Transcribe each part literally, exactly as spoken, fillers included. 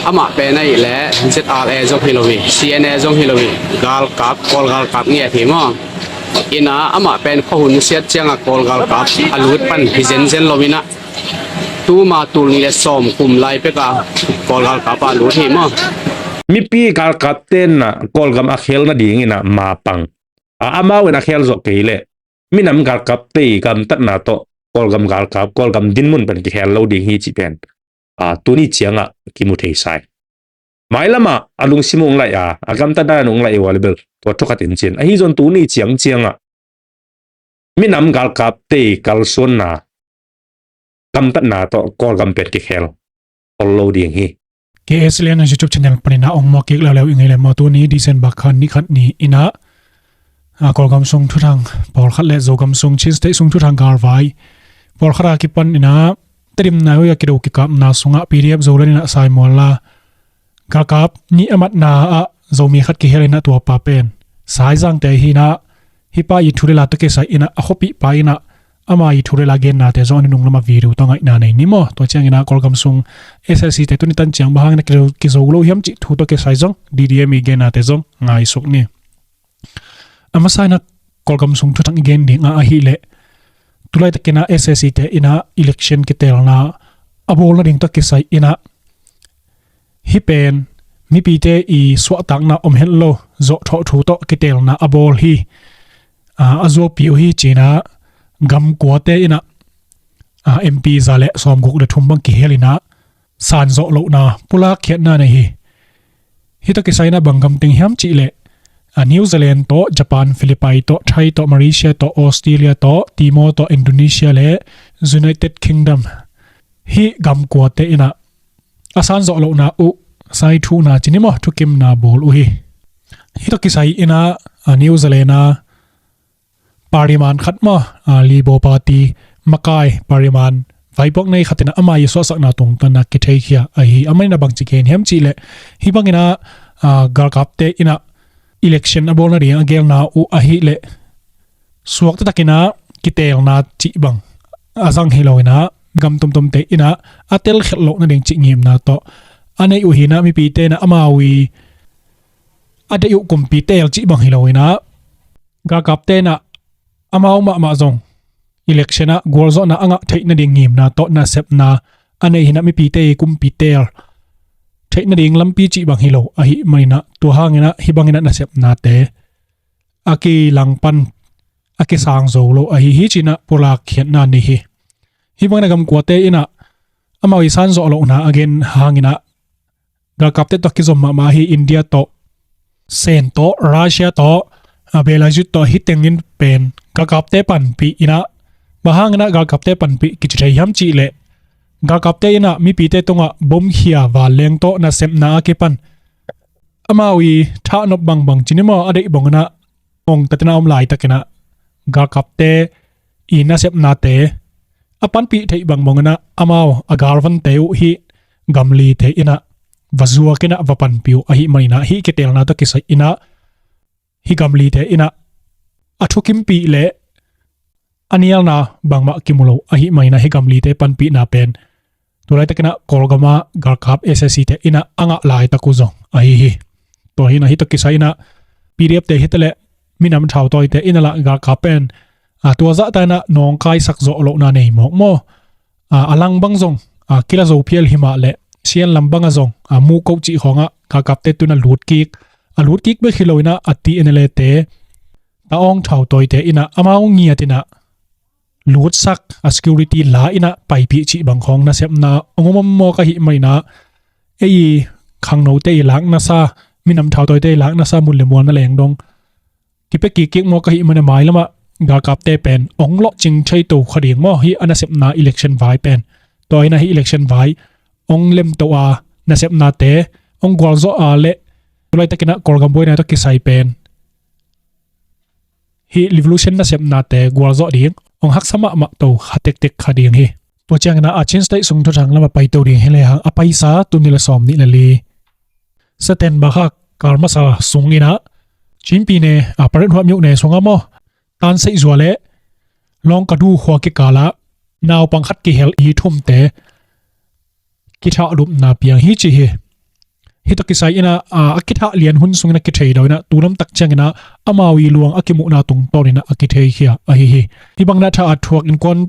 Amah pen ahih leh Z R A zong hi lo hi, C N A zong hi lo hi, galkap, Kawl galkap ngiat hi maw. Ina amah pen khuahun siat ciangah Kawl galkap a lut pan hi zenzen lo ina, tuma tul nih le sawm kum lai peka Kawl galkap a lut hi maw. Mipi galkap tenna Kawlgam a khel nading ina mapang a amau in a khel zawh kei leh minam galkapte i gamtatna tawh Kawlgam galkap, Kawlgam dinmun pen kikhel lo ding hi cih pen a tuni ciangah kimu thei sai. Mailamah a lungsim ung laih a, a gamtatna ung laih i wali bel tua thukhat in cin ahi zon tuni ciang ciangah minam galkapte i kalsuanna gamtatna tawh Kawlgam pen kikhel ol lo ding hi. K S L N YouTube channel panina ong mawk kik leuleu i ngei le maw, tuni December kha ni khat ni ina a Kawlgam sung thuthang pawlkhat le Zogam sung Chin State sung thuthang galvai pawlkhat a kipan ina Tedim nai hoih a kido kikapna sungah P D F Zoland ina Saimual la galkap nih a matna ah Zomi khat kihel ina tuapa pen Saizangte hi ina, hipa i thu le la tawh kisai ina a khuapihpa ina ama i thu le la gennate zong a nunung lamah video tawh ngaihna nei ni maw. Tua ciang ina Kawlgam sung S S C te tuni tan ciang bang hang ina kizo lo hiam cih thu tawh kisai zong D D M i gennate zong ngaisuk ni. A masa ina Kawlgam sung thuthang i gen ding a ahih leh tulaitak ina S S C te ina election kitelna a bawl nading tawh kisai ina hih pen mipite i suahtakna om het lo zawhthawh thu tawh kitelna a bawl hi. A zuapi uh hi cina gamkuate ina M P za le sawmguk le thum bang kihel ina sanzawh lohna pulak khiatna nei hi. Hih tawh kisai ina bang gam teng hiam cih leh a New Zealand tawh, Japan, Philippines tawh, Thai tawh, Malaysia tawh, Australia tawh, Timor tawh, Indonesia le United Kingdom hih gamkuate ina a sanzawh lohna uh saithuhna cini maw thukimna bawl uh hi. Hih tawh kisai ina a New Zealand a Parliament khat maw, a Liberal Party makai Parliament vaipuak nei khat ina ama i suahsakna tungtana kitheikhia ahi. Amah ina bangci gen hiam cih leh hih bang ina galkapte ina election a bawl nading a gelna uh ahih leh suakta tak ina kitelna cih bang a zang hi lo ina gam tomtomte ina a telkhialh loh nading cih ngimna tawh a nei uh hi ina mipite ina amau i a deih uh kumpi tel cih bang hi lo ina galkapte ina amau mahmah zong election ah gualzawhna a ngah theih nading ngimna tawh nasepna a nei hi ina mipite i kumpi tel theih nading lampi cih bang hi lo ahih man ina tua hang ina hih bang ina nasepnate a kilangpan a kisang zo lo ahi hi cina pulak khiatna nei hi. Hih bang ina gamkuate ina amau i sanzawh lohna a gen hang ina galkapte tawh kizom mahmah hi. India tawh, Sen tawh, Russia tawh, a Belarus tawh hih tengin pen galkapte panpih ina bang hang ina galkapte panpih kici thei hiam cih leh galkapte ina mipite tungah bomkhia vanleng tawh nasepna a kipan amau i thahnop bangbang cini maw a deih bang ina ong tatina om laitak ina galkapte i nasepnate a panpih theih bangbang ina amau a galvante uh hih gamlite ina va zuak ina va panpih uh ahih man ina hih kitelna tawh kisai ina hih gamlite ina a thukimpih le a nialna bangmah kimu lo ahih man ina hih gamlite panpihna pen tulaitak ina Kawlgam a galkap S S C te ina a ngah laitak uh zong ahi hi. Tua hi ina hih tawh kisai ina P D F te hi ta leh minam thautawite ina lah galkap pen a tua zahta ina nawngkaisak zawh lohna nei mawk maw. A lang bang zong a kila zo phial hi mah leh Sian lam bang a zong a muh koh cih khawngah galkapte tuna lutkik a lutkik bek hi lo ina a T N L A te ta awng thautawite ina amau ngiat ina lutsak a security la ina paipih cih bang khawng nasepna ong om om mawk ahih man ina ei i khangnote i lak nasa minam thautawite i lak nasa mun le mual na leng dong kipia kikik mawk ahih man ina mailamah galkapte pen ong lawhcing thei to kha ding maw hih a nasepna election vai pen. Tua ina hih election vai ong lemto a nasepnate ong gualzawh a le tulaitak ina Kawlgam buaina tawh kisai pen hih revolution nasepnate gualzawh ding ong haksa mahmah to kha tektek kha ding hi. Tua ciang ina a Chin State sung thuthang lamah paito ding hi lehang a paisa tul nih le sawm nih le li September kha kal masa sung ina Chin pi ne a Paret Huap myone sungah maw Tan Seih Zua le Lawngkadu khua kikalah naupang khat kihel i thumte kithahlupna piang hi ci hi. Hih tawh kisai inah a, a kithah lian hun sungin a kithei daw inah tu lamtak cianginah amau i luang a kimuhna tungtawn inah a kitheikhia ahi hi. Hih bangin a thah a thuak innkuan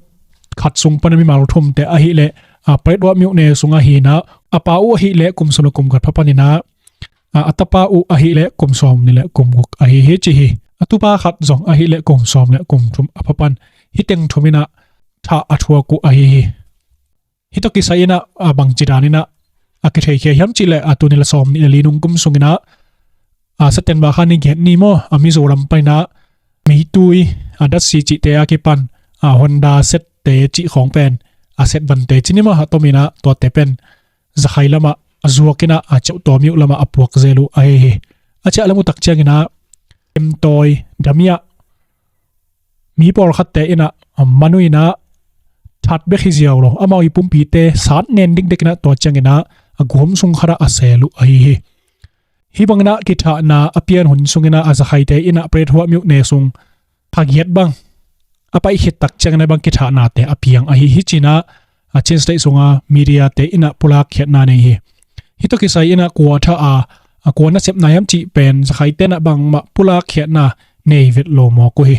khat sung pana mimal thumte ahileh a, Paletwa myone sung ahinah a pa uh ahileh kum sawm le kum khat pha paninah a, a tapa uh ahileh kum sawm nih le kum guk ahi hi ci hi. A tupa khat zong ahileh kum sawm le kum thum a pha pan hih teng thum inah thah a thuak uh ahi hi. Hih tawh kisai inah a, bangci dan inah a kitheikhia hiam cihleh a, tuni le sawm nih le li nung kum sunginah a, September kha ni giat ni maw a, Mizoram paninah meitui a, datsi cihte a kipan a, Honda sette cih khawng pen a, set vante ci ni maw a, tom inah tuate pen zakhai lamah a zuak inah a, ceuhtaw miuh lamah a puak zel uh ahi hi. A ciah lam uh tak cianginah emtawi damiah mi pawlkhatte inah a, man uh inah that bek hi ziau lo amau i pumpite sat nen dikdek inah tua cianginah a, guam sung khatah a sel uh ahi hi. Hih banginah kithahna a pian hun sunginah a, zakhaite inah Paletwa myone sung kha giat bang a paih khit tak cianginah bang kithahnate a piang ahi hi cinah a, Chin State sunga mediate inah pulak khiatna nei hi. Hih tawh kisai inah kua thah a, a kua nasepna hiam cih pen zakhaite inah bangmah pulak khiatna nei vet lo mawk uh hi.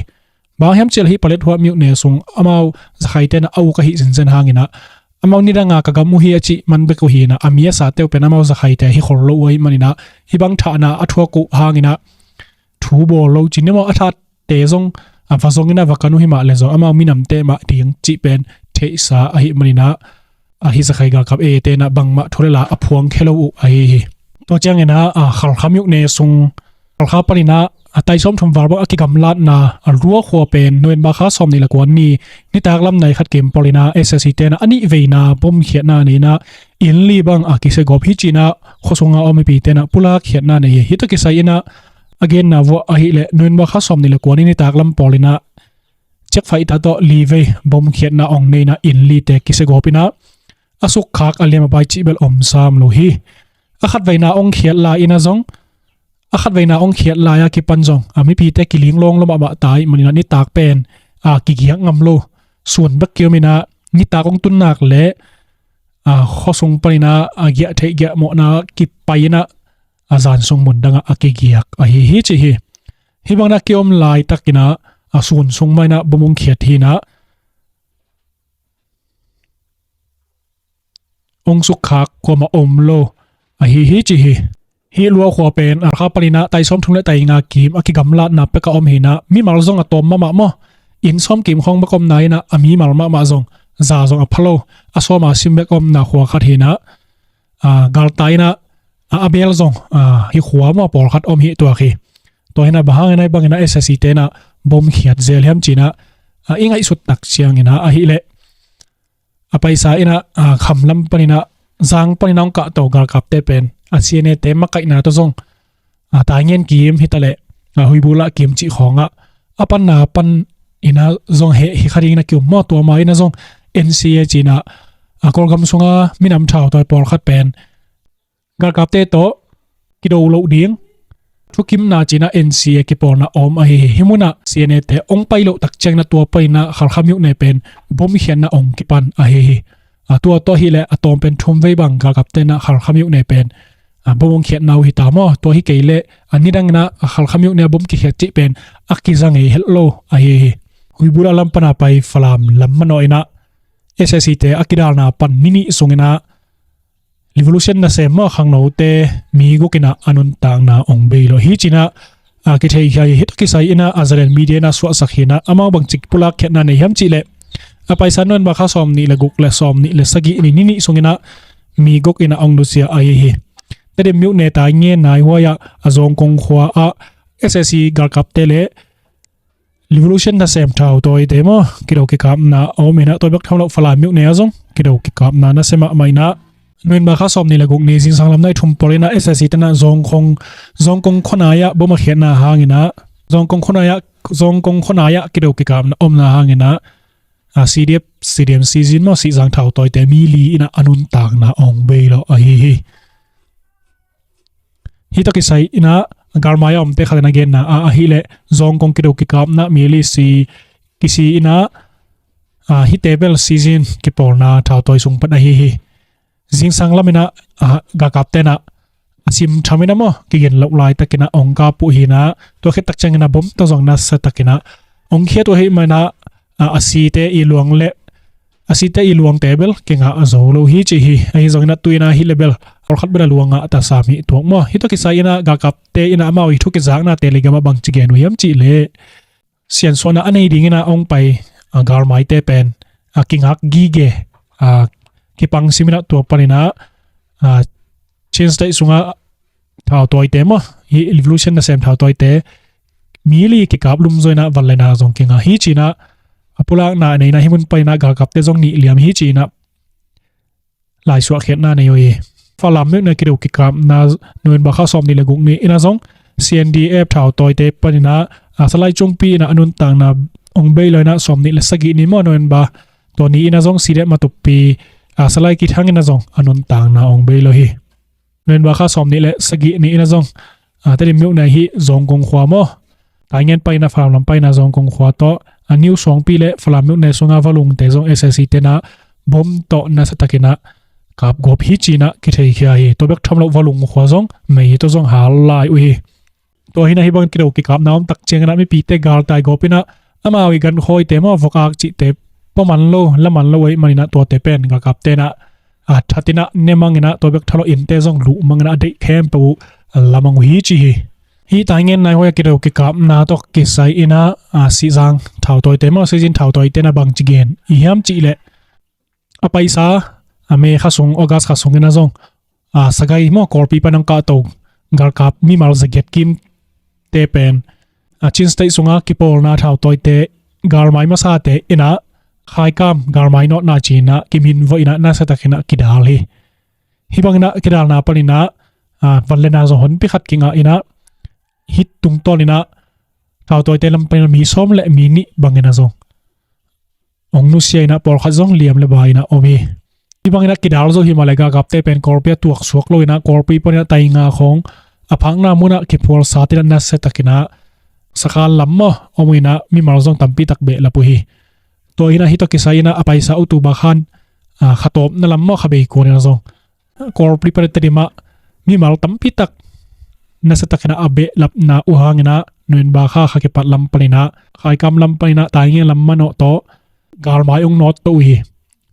Bang hiam cihleh hih Paletwa myone sung amau zakhaite inah a uk ahi zenzen hanginah amau nidanga ka gam uh hi a cih man bek uh hinah a mi a sate uh pen amau zakhaite hi khol lo uh ahi maninah hih bang thahna a thuak uh hanginah thu bawl lo ci ni maw a, thatte zong a, va zong inah va kan uh hi mah le zong amau minamte mah ding cih pen theihsa ahi maninah a, hih zakhai galkap ete inah bangmah thu le la a phuang khia lo uh ahi hi. Tua cianginah a, Khalkha myone sung Khalkha paninah a, tai sawm thum val bang a kigamlatna a, Lua khua pen November kha sawm nih le kua ni nitak lam nai khat kim pawl inah SAC te inah a nih veina bom khiatna nei inah inn li bang a, kisia gawp hi cinah khuasunga a, mipite inah pulak khiatna nei hi. Hih tawh kisai inah a genna vuah ahileh November kha sawm nih le kua ni nitak lam pawl inah ciakfaihta tawh li vei bom khiatna ong nei inah inn lite kisia gawp inah a sukkhak a liam a bai cih bel om sam lo hi. A khat veina ong khiat lai inah zong a khat veina ong khiat lai a kipan zong a, mipite kiling lawnglawm a, mah tai maninah nitak pen a, kigiak ngam lo sun bek kiom inah nitak ong tunnak le a, khuasung paninah a, giah theih giah mawhna kipai inah a, zan sung mun dangah a kigiak ahi hi ci hi. Hih banginah kiom laitak inah a, sun sung mah inah bom ong khiat hinah ong sukkhak kuamah om lo ahi hi ci hi. Hih Lua khua pen a, Khalkha paninah tai sawm thum le tai nga kim a, kigamlatna pek a om hinah mimal zong a tawm mahmah maw inn sawm kim khawng bek omna inah a, mimal mahmah zong za zong a pha lo a, sawma sim bek omna khua khat hinah a, galtai inah a, a bel zong a, hih khua maw pawlkhat om hi tuak hi. Tua hinah bang hanginah hih banginah SAC te inah bom khiat zel hiam cinah a, i ngaihsut tak cianginah ahileh a, paisa inah a, kham lam paninah zang paninah ong kahto galkapte pen a, CNA te makaihna tawh zong a, tai ngen kim hitaleh a, huibulah kim cih khawngah a, panna pan inah zong heh hi kha ding inah kium maw tua ma inah zong NCA cinah a, Kawlgam sunga minam thautawi pawlkhat pen galkapte tawh kido loh ding thukimna cinah NCA kipawlna om ahi hi. Hih munah CNA te ong pai loh tak cianginah tua paninah Khalkha myone pen bom khiatna ong kipan ahi hi. A, tua tawh hileh a tawm pen thum vei bang galkapte inah Khalkha myone pen a, bom ong khiatna uh hi ta maw tua hi kei leh a, nidanginah a, Khalkha myone a bom kikhiat cih pen a, kiza ngei het lo ahi hi. Huibulah lam pana pai Falam lam manawh inah SAC te a, kidalna pan ni nih sunginah revolution nasem maw khangnote mi guk inah a, nuntakna ong bei lo hi cinah a, kitheikhia hi. Hih tawh kisai inah a, Zalen media inah suahsak hinah amau bangci pulak khiatna nei hiam cihleh a, paisa November kha sawm nih le guk le sawm nih le sagih ni ni nih sunginah mi guk inah ong nusia ahi hi. Tedim myone tai ngen nai huai ah a, Zawngkong khua ah SAC galkapte le revolution nasem thautawite maw kido kikapna a, om inah tua bek tham loh Falam myone ah zong kido kikapna nasia mahmah inah November kha sawm nih le guk ni zingsang lam nai thum pawl inah SAC te inah Zawngkong Zawngkong khuanai ah bom a khiatna hanginah Zawngkong khuanai ah Zawngkong khuanai ah kido kikapna omna hanginah a, CDF CDM Sizin maw Sizang thautawite mi li inah a, nuntakna ong bei lo ahi hi. Hih tawh kisai inah galmai a omte khat inah genna a, ahileh Zawngkong kido kikapna mi li si kisi inah a, hihte bel Sizin kipawlna thautawi sung pan ahi hi. Zingsang lam inah a, galkapte inah a sim tham in a maw, kigen loh laitakin a ong kap uh hi in a, tua khit tak ciangin a bom tawh zong nasia takin a ong khiat uh ahih manin a, a, a site i luang le a site i luangte bel kingah zo lo hi ci hi. Ahi zongin a tu in a hi le bel pawlkhat bel a luang a ta sam hi tuak maw. Hih tawh kisai in a galkapte in a amau i thu kizaknate le gam ah bangci gen uh hiam cih leh, siansuahna a nei dingin a ong pai, a, galmaite pen, a, kingak gige, a, kipang sim in a tua panin a, a, Chin State sungah thautawite maw, hih revolution nasem thautawite mi li kikap lum zo in a, van le na zong kingah hi ci in a, a pulakna nei in a, hih mun panin a galkapte zong nih liam hi ci in a, laisuahkhiatna nei uh hi. Falam meuh na kido kikapna November kha sawmnih le guk ni in a zong C N D F thautawite panin a, a, Salai Cungpi in a a nuntakna ong bei lo in a, sawmnih le sagih ni maw November, tua ni in a zong C D F Matupi, a, Salai Kithang in a zong a nuntakna ong bei lo hi. November kha sawmnih le sagih ni in a zong, a, Tedim meuh na hih Zawngkong khua maw, Taingen panin a Falam lam panin a Zawngkong khua tawh, a, New Suangpi le Falam meuh na sunga va lungte zong S A C te in a bom tawh nasia takin a kapgawp hi ci in a kitheikhia hi. Tua bek tham lo va lung khua zong mei tawh zong hal lai uh hi. Tua hi in a hih bang kido kikapna om tak ciangin a mipite galtai gawp in a, amau i gankhawite maw, vokak cihte pua man lo, la man lo ahih manin a tuate pen galkapte in a, a, that in a ne mang in a, tua bek tham lo innte zong luh mang in a, a deih khempeuh uh la mang uh hi ci hi. Hih Taingen nai huai a kido kikapna tawh kisai in a, a, Sihzang thautawite maw, Sihzin thautawite in a bangci gen uh hiam cih leh, a paisa, a, May kha sung, August kha sung in a zong, a, Sagaing maw, Kawlpi pan ong kahto galkap mimal za giat kimte pen, a, Chin State sunga kipawlna thautawite galmai masate in a, Khaikam galmai nawtna ci in a kiminvoih in a, nasia takin a kidal hi. Hih bangin a kidalna panin a, a, van le na zong honpi khat kingah in a, hih tungtawn in a thautawite lam panin a mi sawm le mi nih bangin a zong ong nusia in a, pawlkhat zong liam le ba in a om hi. Hih bangin a kidal zo hi mah leh galkapte pen Kawlpi ah tuaksuak lo in a, Kawlpi panin a tainga khawng a phakna mun ah kiphual sat in a, nasia takin a sakhan lam maw om in a, mimal zong tampi tak behlap uh hi. Tua hi in a hih tawh kisai in a, a paisa October khan, a, kha tawpna lam maw, kha bei kuan in a zong Kawlpi pan Tedim ah mimal tampi tak nasia takin a behlapna uh hangin a, November kha, kha kipat lam panin a, Khaikam lam panin a Taingen lam manawh tawh galmai ong nawt to uh hi.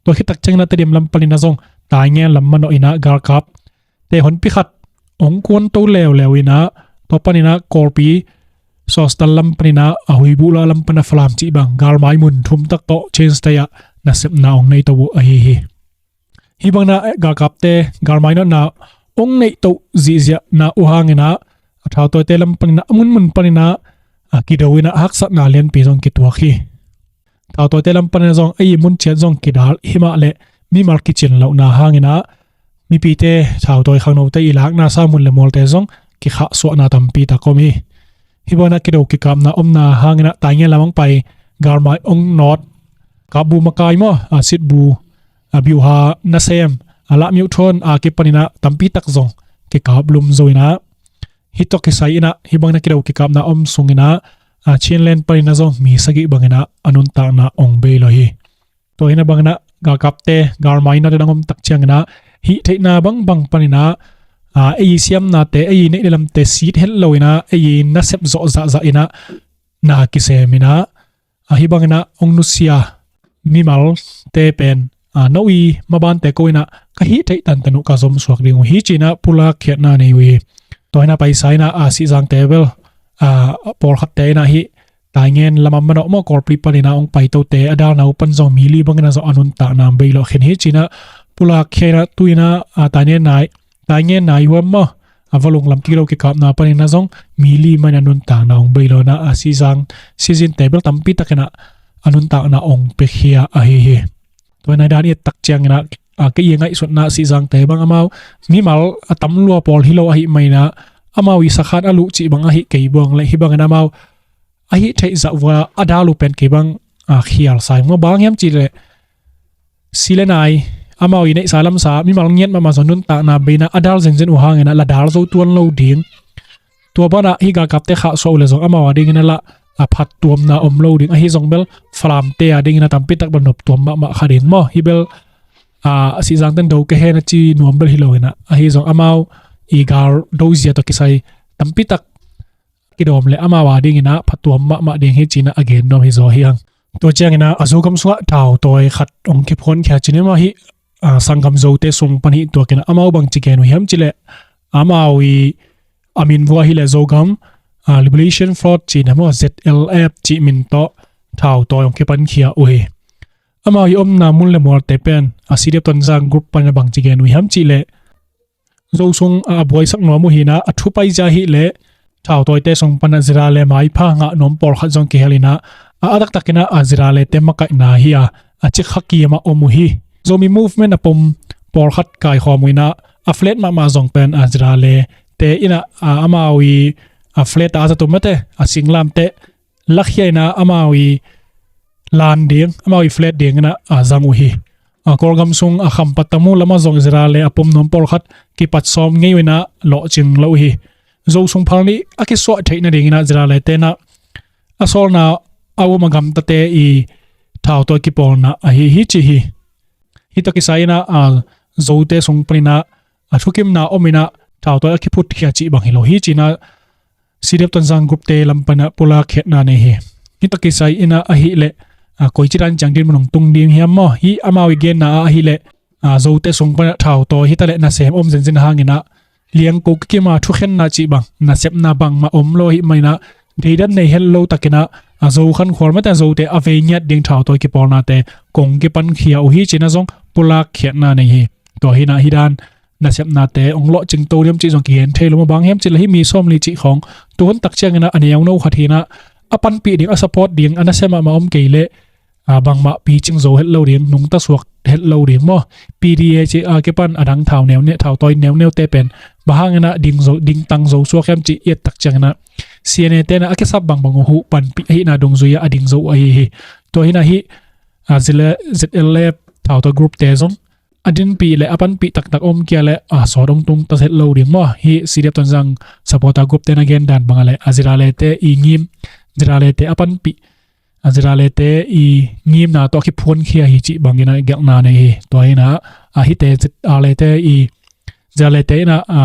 Tua khit tak ciangin a Tedim lam panin a zong Taingen lam manawh in a, galkapte honpi khat ong kuan to leuleu in a, tua panin a Kawlpi Sawstal lam panin a, a Huibuhla lam pan a Falam cih bang galmai mun thum tak tawh Chin State ah nasepna ong nei to uh ahi hi. Hih bangin a, eh, galkapte galmai nawtna ong neih to zihziahna uh hangin a, a thautawite lam panin a, a munmun panin a, a kido in a haksatna lianpi zong kituak hi. Thautawite lam panin a zong ei mun ciat zong kidal hi mah leh mimal kicin lohna hangin a, mipite, thautawi khangnote i lakna sa mun le mualte zong kikhahsuahna tampi tak om hi. Hih bangin a kido kikapna omna hangin a Taingen lam ong pai galmai ong nawt, kapbu makai maw, a sitbu, a biuha nasem, a lahmiuh thawn a kipanin a tampi tak zong kikap lum zo in a, hih tawh kisai in a hih bangin a kido kikapna om sungin a, a Chinland panin a zong mi sagih bangin a a nuntakna ong bei lo hi. Tua hi in a bangin a galkapte galmai nawt in a ong om tak ciangin a, hih theihna bangbang panin a, a, ei siamnate, ei neih le lamte sit het lo in a, ei nasep zawh zahzah in a na kisem in a, a, hih bangin a ong nusia mimalte pen, a, no i mabante ko in a ka hih theih tantan uh ka zomsuak ding uh hi ci in a pulak khiatna nei uh hi. Tua hi in a paisa in a, a, Sihzangte bel, a, pawlkhatte in a hih Taingen lam a manawh maw, Kawlpi panin a ong paitote a dalna uh pan zong mi li bangin a zong a nuntakna bei lo khin hi ci in a pulak khia in a, tu in a, a, Taingen nai, Taingen nai huam maw, a, va lunglam kilo kikapna panin a zong mi li man a nuntakna ong bei lo in a, a, Sihzang, Sihzinte bel tampi takin a a nuntakna ong pia khia ahi hi. Tua hi in a dan i et tak ciangin a, a, kei i ngaihsutna Sihzangte bang amau mimal a tam lua pawl hi lo ahih manin a, amau i sakhan a luh cih bang ahih kei buang le hih bangin amau a hih theih zah uh a dal uh pen kei bang, a, khial sa ing maw, bang hiam cih leh si le nai, amau i neihsa lamsa mimal ngiat mahmah zong nuntakna bei in a a dal zenzen uh hangin a la dal zo tuan lo ding. Tua banah hih galkapte khahsuah uh le zong amau a dingin a lah a phattuamna om lo ding. Ahi zong bel Falamte a dingin a tampi tak bel noptuam mahmah kha ding maw. Hih bel, a, Sihzangten do ka hen a ci nuam bel hi lo in a, ahi zong amau i gal dozia tawh kisai tampi tak kidawm le amau a dinginah phatuam mahmah ding hi cinah a gen nuam hi zaw hi ang. Tua cianginah a Zogam sungah thautawi khat hong kiphuankhia cin hi mah hi. Sanggam Zote sung pan hi tuakinah amau bangci gen uh hiam cileh amau i a min vua hileh Zogam Liberation Front cih na maw, Z L F cih min tawh thautawi hong kipankhia uh hi. Amau i omna mun le mualte pen a C D F Tonzang group pan a bangci gen uh hiam cihleh Zo sung a buaisak nuam uh hinah a thupaizia hileh thautawite sung panah Zirale maipha ngah nuam pawlkhat zong kihel inah a a taktakinah a Ziralete makaihna hi a a cikha kiamah om uh hi. Zomi movement a pom pawlkhat kaikhawm uh inah a flat mahmah zong pen a Ziralete inah amau i a flat a a zat uh mate a singlamte lakhia inah amau i lan ding amau i flat ding inah a zang uh hi. A Kawlgam sung a khampat tamu lamah zong Zirale a pom nuam pawlkhat kipat sawm ngei uh inah lawhcing lo uh hi. Zo sung phal nih a kisuah theih nadinginah Zirale tenah a sawlna a um a gamtate i thautawi kipawlna ahi hi ci hi. Hi tawh kisai inah a Zote sung paninah a thukimna om inah thautawi a kiphutkhia cih bang hi lo hi cinah C D F Tonzang group te lam panah pulak khiatna nei hi. Hi tawh kisai inah ahihleh koici dan ciang dinmun hong tung ding hiam maw? Hi amau i genna ah ahihleh Zote sung panah thautawi hitaleh nasem om zenzen hanginah liangko kikima thukhenna cih bang nasepna bangmah om lo ahi maninah deidan nei het lo takinah a Zo khankhual mate a Zote a vei ngiat ding thautawi kipawlnate kong kipankhia uh hi cinah zong pulak khiatna nei hi. Tua hinah hi dan nasepnate ong lawhcing to diam cih zong kigen thei lo mah bang hiam cihleh hi mi sawmli cih khawng tuhun tak cianginah a neuno khat hinah a panpih ding a support ding a nasia mahmah om kei leh bangmah picing zo het lo ding nungta suak het lo ding maw? P D A cih a kipan a dang thau neune thautawi neuneute pen bang hanginah ding zo ding tang zo suak hiam cih i et tak cianginah C N A tenah a kisap bangbang uh huh panpih ahihna dungzui ah a ding zo uh ahi hi. Tua hinah hi Z L F thautawi group te zong a dinpih le a panpih taktak om kia le a sawt hong tung ta het lo ding maw? Hi C D F Tonzang supporter group te na gen dan bangah le a Ziralete i ngim Ziralete a panpih a Ziralete i ngimna tawh a kiphuankhia hi cih bangin a gelhna nei hi. Tua hinah a hite Ziralete i Ziralete inah a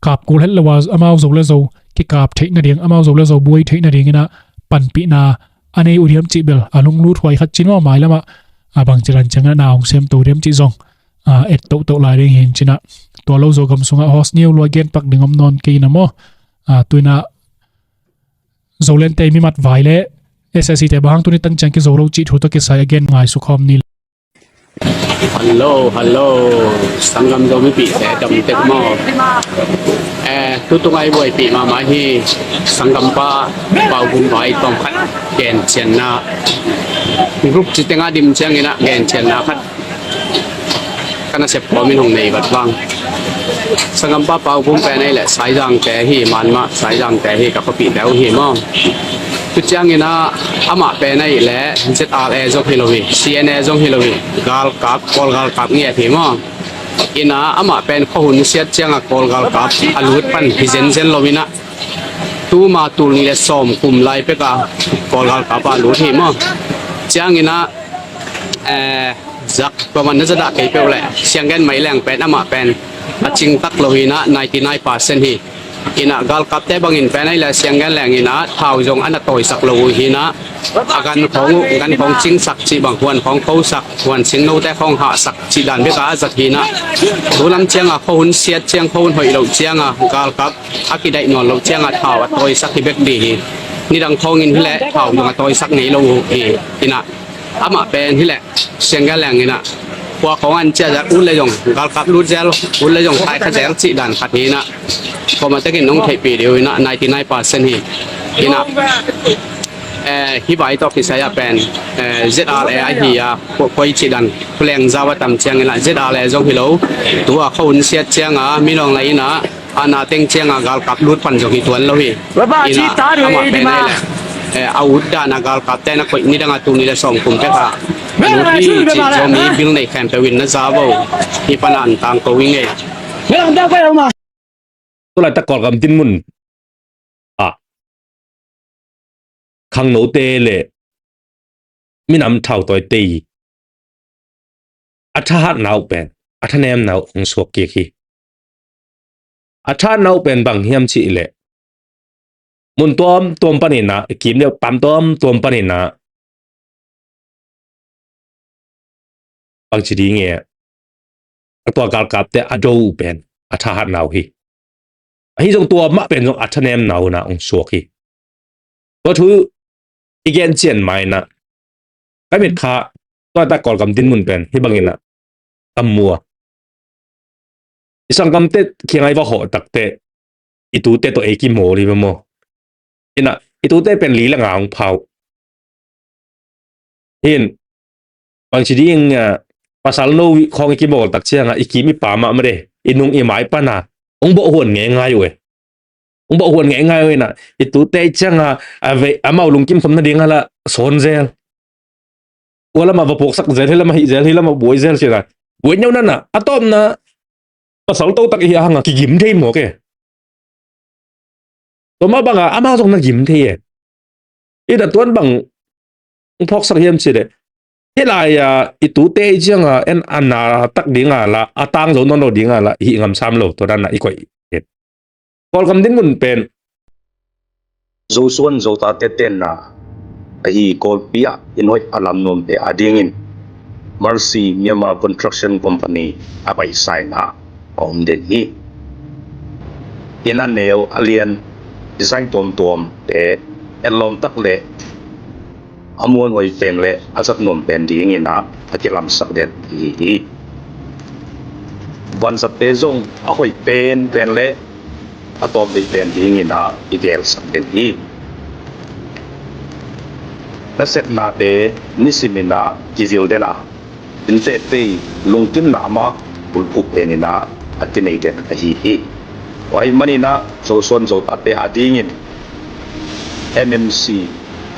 kapkul het lo a amau zo le zo kikap theih nading amau zo le zo buai theih nadinginah panpihna a nei uh diam cih bel a lunglut huai khat cin maw? Mailamah a bangci dan cianginah na hong sem to diam cih zong a et tohtoh lai ding hin cinah tua lo Zogam sungah host niu lua genpak ding om nawn kei inah maw? A tuinah Zolente mimat vai le S S C te bang hang tuni tan ciang kizo lo cih thu tawh kisai a gen ngai sukhawm ni. Hello, hello. Sanggam Zomipihte dam tek maw? Eh, tutung a i buaipih mahmah hi. Sanggampa Paugum vai tawm khat gencianna group citeng a dim cianginah gencianna khat ka nasep kawmin hong nei vat vang. Sanggampa Paugum pen ei le Saizangte hi, manmah Saizangte hi, ka khawpihte uh hi maw? Tu cianginah amah pen ei le Z R A zong hi lo hi, C N A zong hi lo hi, galkap, Kawl galkap ngiat hi maw? Inah amah pen khuahun siat cianga Kawl galkap a lut pan hi zenzen lo inah tuma tul nih le sawm kum lai peka Kawl galkap a lut hi maw? Cianginah eh, zak paman na zadah kei peuh le Sianggen Mai Leng pen amah pen a cingtak lo hinah ninety nine percent hi. Inah galkapte bangin pen ei le Sianggen Leng inah thau zong a na tawisak lo uh hinah a gan khawng uh gan khawng cingsak cih bang huan khawng khosak huan singnote khawng hahsak cih dan beka a zat hinah tulam cianga khuahun siat ciang khuahun hoih loh cianga galkap a kidaih nawn loh cianga thau a tawisak hi bek dih hi. Nidang khawngin hileh thau zong a tawisak ngei lo uh hi. Inah amah pen hileh Sianggen Leng inah khua khawng an cia zel ut le zong galkap lut zel ut le zong taikha zel cih dan khat hinah kawmatekin nong theihpih dih uh inah ninety nine percent hi. Inah eh, hi vai tawh kisai ah pen eh, Z R A ahi a koi cih dan khuleng zau a tam cianginah Z R A zong hi lo tua khuahun siat cianga minawng lai inah a na teng cianga galkap lut pan zong hi tuan lo hi. Inah amah pen ei le eh, a ut dana galkapte na koih nidanga tul nih le sawm kum pek a lut hi cih Zomi bil nei khempeuh in na za vo hi pana an tangko i ngei. Tulaitak Kawlgam dinmun ah khangnote le minam thautawite i a thahatna uh pen a thanemna uh hong suak kik hi. A thahatna uh pen bang hiam cih leh, mun tuamtuam panin ah, i kim deuh pam tuamtuam panin ah, bangci ding e, a tua galkapte a do uh pen a thahatna uh hi. Ahi zong tua mah pen zong a thanemna uh na hong suak hi. Tua thu i gen cian ma in ah, ka mit kha, tua ta Kawlgam dinmun pen hih bangin ah ka mu a, i sanggamte kiang ah i va hawh takteh, i tute tawh ei kimawl hi ve maw. In ah i tute pen li le nga hong pha uh. Hin, bangci ding a, pasal no khawng i kimawl tak ciang a, i kim i pam ah mah de, i nung i mai pan a hong bawh huan ngeingai uh e. Hong bawh huan ngeingai uh in ah, i tute i ciang a, a ve, amau lungkim khawm nading a lah sawn zel. Ua lam ah va puaksak zel, hih lam ah hih zel, hih lam ah buai zel ci-in ah, buai neu nan ah, a tawpna pasal to tak i hi a hang a kigim thei mawk e. Tua mah bang a amau zong na gim thei e. I da tuan bang hong phawksak hiam cih leh, hih lai a i tute i ciang a en a na tak ding a lah, a tang zo nawn lo ding a lah i hih ngam sam lo, tua dan ah i koih hi. Kawlgam dinmun pen Zosuan Zotate tenna ahi Kawlpi ah inn hoih a lam nuamte adingin Mercy Myanmar Construction Company a paisa in ah a om den hi. Inn a neu a lian, design tuamtuamte, etlawm tak le a muanhuai pen le a zat nuam pen dingin ah a kilamsak den ahi hi. Vanzatte zong a hoih penpen le a tawmvei pen dingin ah i gelsak den hi. Nasepnate nisimin ah kizil den a, inntehtei lungkimna mah bulphuh penin ah a kinei den ahi hi. Tua ahih manin ah Zosuan Zotate adingin M M C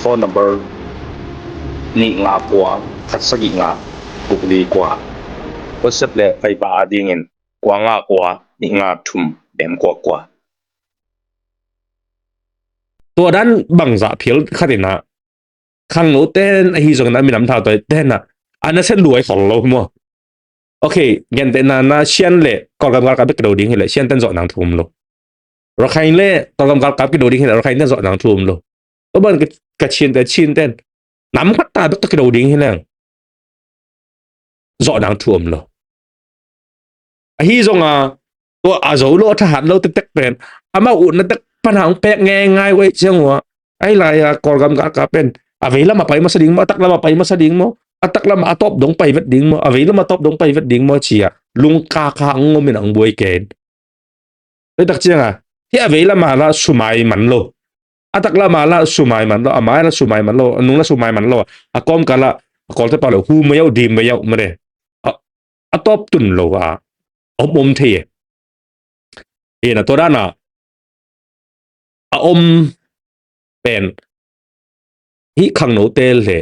phone number nih nga kua khat sagih nga guk li kua. WhatsApp le Viber adingin kua nga kua nih nga thum dem kua kua. Tua dan bangzah phial khat in ah, khangnote ahi zongin ah, minam thautawi ten ah a nasia luai khol lo maw. Ok, gentehna in ah Shan le Kawlgam galkap bek kido ding hi leh Shan ten zawh nang thu om lo. Rakhine le Kawlgam galkap kido ding hi leh Rakhine ten zawh nang thu om lo. Tua bang Kachinte, Chinte nam khat ta bek tawh kido ding hi leng zawh nang thu om lo. Ahi zong a, tua a zo lo, a thahat lo tektek pen amau utna tek pan a hong pek ngeingai uh ahih ciang uh a, ahi lai a Kawlgam galkap pen a vei lam a pai masa ding maw, a tak lam a pai masa ding maw, a tak lam a tawp dong pai vet ding maw, a vei lam a tawp dong pai vet ding maw ci a lungkaka hong om in a hong buai kei. Tua tak ciang a, hih a vei lam a lah sumai man lo, a tak lam a lah sumai man lo, a mai lah sumai man lo, a nung lah sumai man lo, a kawmkal ah a Kawlte pau le hu mai uh, dim mai uh, made a, a tawp tun lo a om om thei e. Hi na, tua dan a a om pen hih khangnote le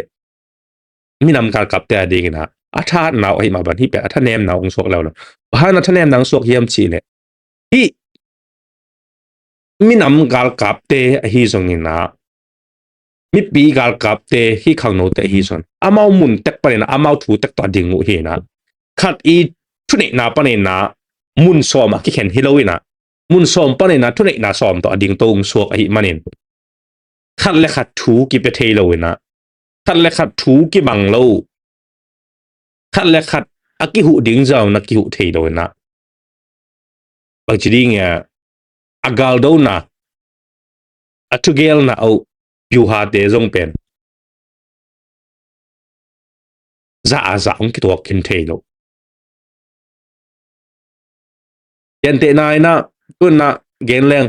minam galkapte adingin ah a thahatna uh ahih mah bang, hih pen a thanemna uh hong suak leuleu. Bang hang a thanemna hong suak hiam cih leh, hih minam galkapte ahi zongin ah, mipi galkapte, hih khangnote ahi zongin amau mun tek panin ah amau thu tek tawh a ding uh hi na, khat i thuneihna panin ah mun sawm ah kikhen hi lo in ah, mun sawm panin ah thuneihna sawm tawh a ding to hong suak ahih manin khat le khat thu kipia thei lo in ah, khat le khat thu kibang lo, khat le khat a kihuh ding zah na kihuh thei lo in ah, bangci ding a, a galdona, a thugelna uh, byuhate zong pen zah a zah hong kituak khin thei lo. Gentehna in ah, tu in ah gen leng,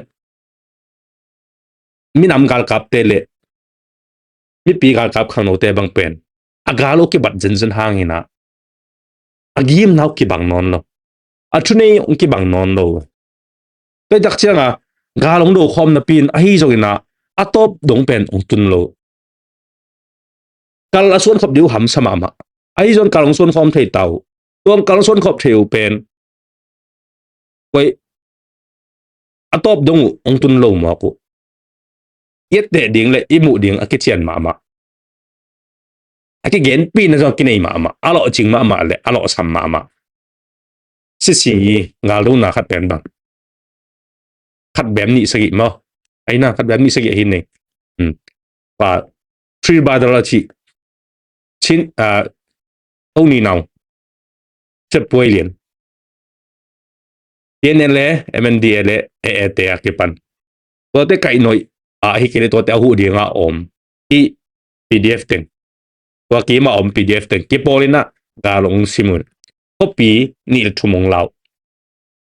minam galkapte le mipi galkap khangnote bang pen a gal uh kibat zenzen hangin ah a gimna uh kibang nawn lo, a thunei uh kibang nawn lo. Tua tak ciang a gal hong do khawm napi in ahi zongin ah a tawp dong pen hong tun lo. Kal a suan khop ding uh hamsa mahmah. Ahi zong kal hong suan khawm thei ta uh. Tua kal hong suan khop thei uh pen, koi, a tawp dong uh hong tun lo mawk uh. I etteh ding le i muh ding a kician mahmah. A kigenpihna zong a kinei mahmah. A lawhcing mahmah le a lawhsam mahmah. Sisi, galdona khat pen bang, khat bem nih sagih maw. Ahi na, khat bem nih sagih ahi nei. Hmm. Pa, Three Brother a cih. Chin, ah, Tony Nau. Cep Puai Lian. T N L A, M N D L A, A A te a kipan. Tuate kaih noih, ah, hi kei le tuate a huh dinga om. Hi P D F teng. Tua kima om P D F teng. Kipawl inah, gal ong sim un. Khuapi nih le thum ong lau.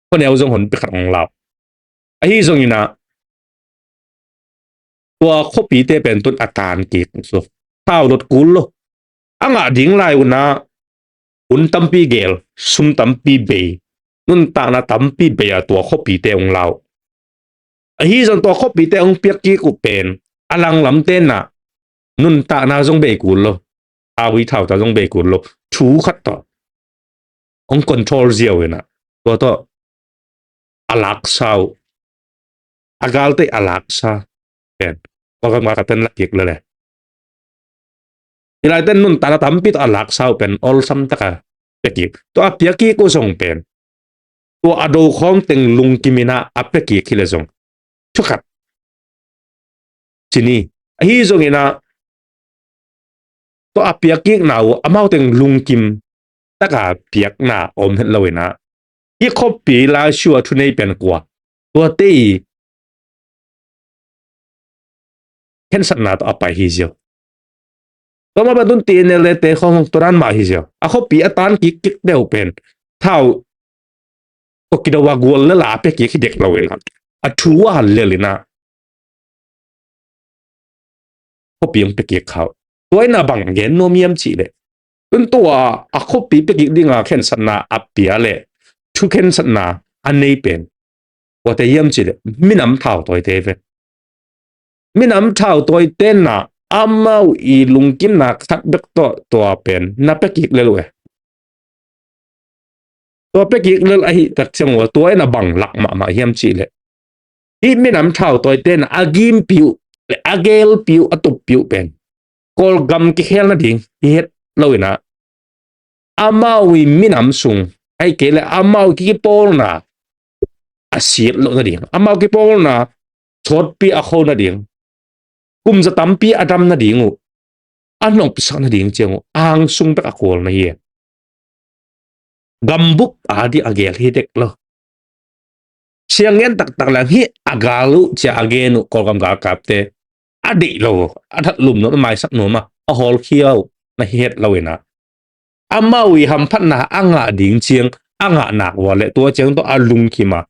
Khuaneu zong hon pi khat ong lau. Ahi zong inah, tua khuapite pen tun a tan kik so. Thau dot kul lo. A ngah ding lai unah, hun tampi gel, sum tampi bei, nuntakna tampi bei a tua khuapite ong lau. Ahi zong tua khuapite ong piak kik uh pen, a langlam tenah, nuntakna zong bei kul lo. Thau hi thau ta zong bei kul lo. Thu khat tawh. Ong control ziau inah. Tua tawh. A laksa uh. A galte a laksa. Pen. Tua kam ka ten la kik lele. Hi lai ten nuntakna tampi tawh a laksa uh pen. Olsam taka. Pia kik. Tua a pia kik uh zong pen. Tua a do khawng teng lungkim inah a pia kik hi le zong. Thukhat. Cini. Ahi zong inah tua a piak kikna uh, amau teng lungkim taka piakna om het lo inah. Hi khuapi lai sua thunei pen kua. Tuate i khensatna tawh a pai hi ziau. Tua mah bantun T N L A te khawng hong tuanan mah hi ziau. A khuapi a tan kik kik deuh pen. Thau. Tua kido a gual le la a pia kik hi dek lo inah. A thu a hal lel inah. Khuapi ong pia kik khau. Tua inah bang gen nuam hiam cih leh. Tun tua a khuapi pia kik dinga khensatna a pia leh. Thu khensatna a nei pen. Tuate hiam cih leh. Minam thau tawite ve. Minam thau tawite na amau i lungkimna khat bek tawh tua pen. Na pia kik lel uh e. Tua pia kik lel ahi tak ciang ua tua in a bang lak mahmah hiam cih leh. Hih minam thau tawite na a gimpi uh, le a gelpi uh, a tuppi uh pen. Kawlgam kikhel nading, hi het lo in a. Amau i minam sung, ahi kei le amau kipawlna, a siat loh nading. Amau kipawlna, sawtpi a kho nading. Kumza tampi a dam nading uh. A nopsak nading ciang uh. Angsung bek a khual na hi. Gambup a dih a gel hi dek lo. Siang ngen taktak lang hi a gal uh cia a gen uh Kawlgam galkapte. A deih lo, a that lum nuam, a maisak nuam a, a hawlkhia uh na hi het lo in a. Amau i hamphatna a ngah ding ciang, a ngah nak ua le tua ciang tawh a lungkim a.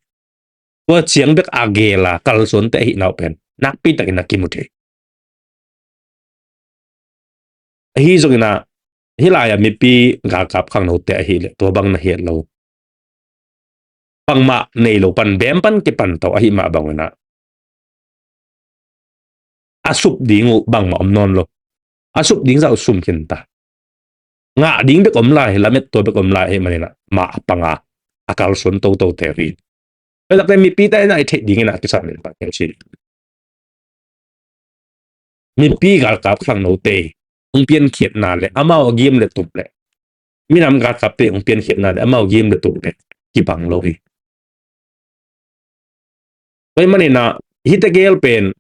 Tua ciang bek a gel a, kalsuante ahi nau pen. Nakpi takin a kimu thei. Ahi zongin a, hih lai-a mipi galkap khangnote ahih leh, tua bang na hiat lo. Bangmah nei lo pan, bem pan kipan to, ahi mah bangin a. A sup ding uh bangmah om nawn lo. A sup ding zah uh sum khin ta. Ngah ding bek om lai, lamet tua bek om lai, ahi manin a, mah a panga, a kalsuan toto te uh hi. Tua takte mipi ta in a i theih dingin a kisan min pan keu sin. Mipi galkap khangnote hong piankhiatna le amau a gim le tup le minam galkapte hong piankhiatna le amau a gim le tup le kibang lo hi. Tua ahih manin a hihte gel pen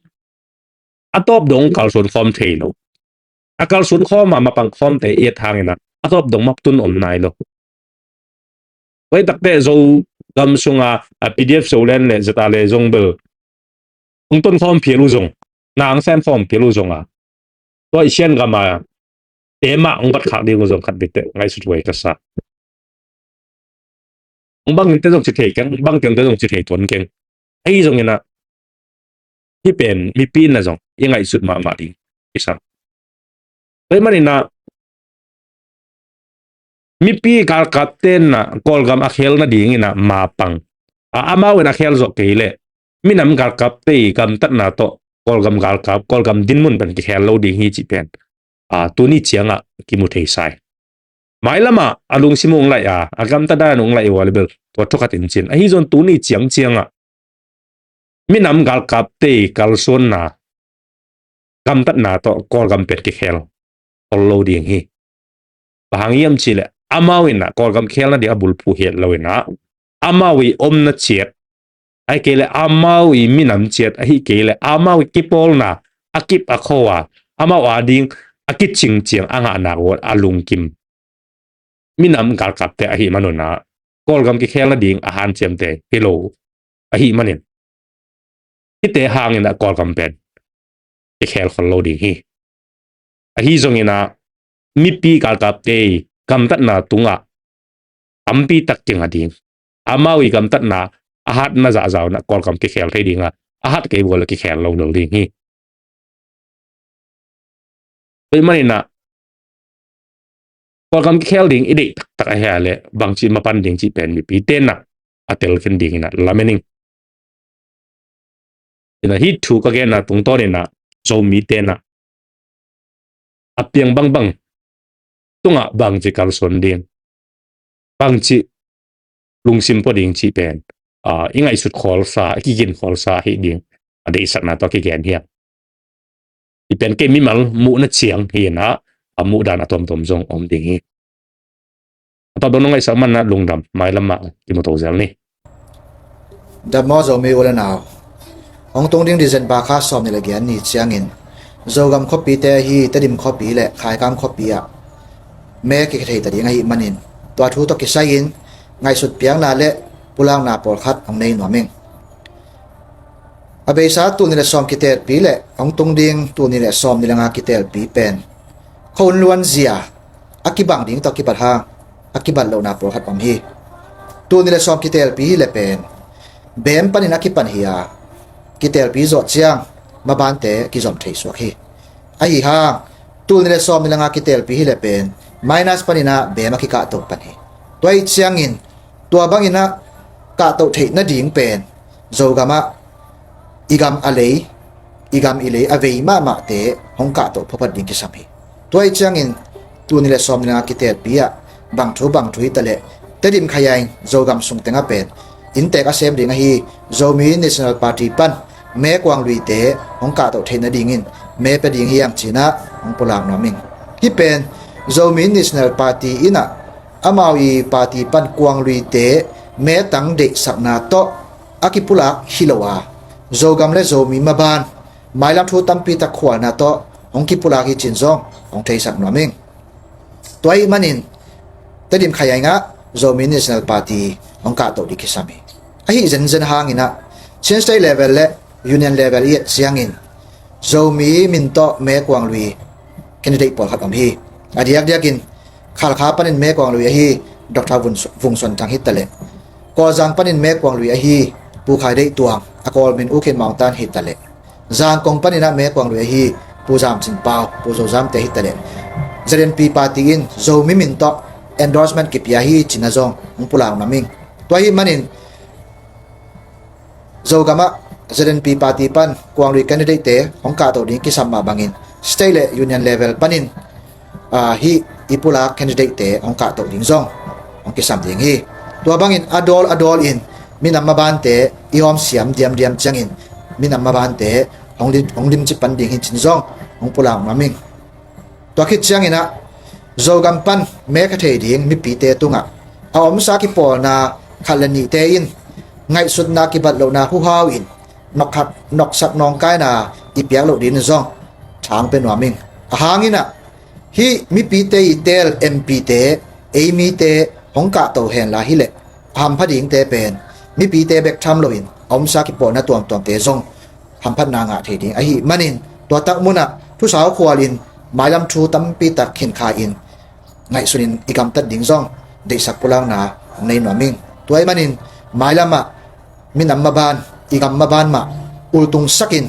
a tawp dong kalsuan khawm thei lo. A kalsuan khawm a mapang khawmte i et hangin a a tawp dong map tun om nai lo. Tua takte Zogam sunga a P D F Zoland le Zata le zong bel hong ton khawm phial uh zong, na hong sem khawm phial uh zong a. Tua i Sian gam a te mah hong bat khak ding uh zong khat bikte ngaihsut huai ka sa. Hong bangin te zong ci thei keng, bang keng te zong ci thei tuan keng. Ahi zongin a hih pen mipi in a zong i ngaihsut mahmah ding i sa. Tua ahih manin a mipi galkapte in a Kawlgam a khel nadingin a mapang. A, amau in a khel zawh kei leh minam galkapte i gamtatna tawh Kawlgam galkap, Kawlgam dinmun pen kikhel lo ding hi cih pen. A, tuni ciangah kimu thei sai. Mailamah a lungsim uh hong laih a, a gamtat dan uh hong laih uh a le bel tua thukhat in cin. Ahi zong tuni ciang ciangah minam galkapte i kalsuanna, gamtatna tawh Kawlgam pen kikhel tol lo ding hi. Bang hang hiam cih leh amau in a Kawlgam khel nading a bulphuh hiat lo in a, amau i omna ciat Ahi kei le amau i minam ciat, ahi kei le amau i kipawlna a kip a kho a, amau ading a kicing ciang a ngahna uh a lungkim minam galkapte ahi manun ah, Kawlgam kikhel nading a hanciamte hi lo ahi manin, hihte hangin ah Kawlgam pen kikhel khol lo ding hi. Ahi zongin ah mipi galkapte i gamtatna tungah tampi tak kinga ding, amau i gamtatna a hatna zahzah un ah Kawlgam kikhel thei ding a, a hat kei uh le kikhel lo lo ding hi. Tua ahih manin ah Kawlgam kikhel ding i deih taktak ahi a le bangci mapan ding cih pen mipite in ah a telkhin dingin ah lamen ing. Ina hih thu ka genna tungtawnin ah Zomite in ah a piang bangbang tungah bangci kalsuan ding, bangci lungsim pua ding cih pen, ah, i ngaihsut khawlsa, i kigin khawlsa ahi ding a deihsakna tawh kigen hi a. Hih pen kei mimal muhna ciang hi in ah, a muhdan a tuamtuam zong om ding hi. A tawh dong nong ngaihsak man ah lungdam, mailam ah kimu to zel ni. Dam maw Zomi u le nau. Hong tung ding December kha sawm nih le giat ni ciangin Zogam khuapite ahi Tedim khuapi le Khaikam khuapi ah me kikhe thei ta ding ahih manin, tua thu tawh kisai-in ngaihsut piakna le pulakna pawlkhat hong nei nuam ing. A beisa tul nih le sawm kitelpi le hong tung ding tul nih le sawm nih le nga kitelpi pen khuahun luanzia a kibang ding tawh kipat hang a kibat lohna pawlkhat om hi. Tul nih le sawm kitelpi hi le pen beem panin a kipan hi a, kitelpi zawh ciang mabante kizom thei suak hi. Ahi hang tul nih le sawm nih le nga kitelpi hi le pen minus panin ah beem a kikahto pan hi. Tua ahih ciangin tua bangin ah kahtoh theih nading pen Zogam ah i gam a lei, i gam i lei a vei mahmahte hong kahtoh phawphat ding kisam hi. Tua ahih ciangin tul nih le sawm nih le nga kitelpi ah bang thu bang thu hi ta leh, Tedim Khayaing Zogam sung tengah pen inntek a sem ding ahi Zomi National Party pan me kuang luite hong kahtoh theih nadingin me pia ding hi hang ci-in ah hong pulak nuam ing. Hih pen Zomi National Party in ah amau i party pan kuang luite me tang deihsakna tawh a kipulak hi lo a, Zogam le Zomi maban mailam thu tampi tak khualna tawh hong kipulak hi ci-in zong hong theisak nuam ing. Tua ahih manin Tedim Khayaing ah Zomi National Party hong kahtoh ding kisam hi. Ahi zenzen hangin ah Chin State level le Union level i et ciangin Zomi min tawh me kuang lui candidate pawlkhat om hi. A diakdiakin Khalkha panin me kuang lui ahi Doctor Vung Suan Thang hi ta leh, Kawlzang panin me kuang lui ahi Pu Khai Deih Tuang, a Kawl min U Khin Maung Tan hi ta leh, Zangkong panin ah me kuang lui ahi Pu Zam Cin Pau, Pu Zo Zam te hi ta leh, Z N P party in Zomi min tawh endorsement kipia hi ci-in ah zong hong pulak nuam ing. Tua ahih manin Zogam ah Z N P party pan kuang lui candidate te hong kahtoh ding kisam mah bangin state le union level panin, ah, hih i pulak candidate te hong kahtoh ding zong hong kisam ding hi. Tua bangin a dawl a dawl in minam mabante i hawmsiam diamdiam ciangin minam mabante hong lim, hong limci pan ding hi ci-in zong hong pulak nuam ing. Tua khit ciangin ah Zogam pan me kha thei ding mipite tungah a omsa kipawlna khat le nihte in ngaihsutna kibat lohna huhau in nokhat, noksak nawngkaina i piak loh dingin zong thang pia nuam ing. A hangin ah hih mipite i teel M P te ei mite hong kahto henla hi leh a hampha dingte pen mipite bek tham loin a omsa kipawlna tuamtuamte zong hamphatna ngah thei ding ahih manin, tua tak munah thusau khualin mailam thu tampi tak khinkha-in ngaihsunin i gamtat ding zong deihsak pulakna hong nei nuam ing. Tua ahih manin mailamah minam maban, i gam maban mah ultungsakin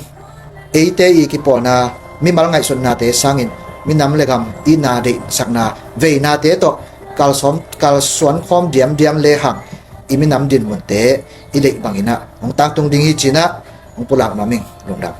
eite i kipawlna, mimal ngaihsutnate sangin minam le gam itna deihsakna veinate tawh kalsuan, kalsuan khawm diamdiam lehang i minam dinmunte i deih bangin ah hong tangtung ding hi ci-in ah hong pulak nuam ing. Lungdam.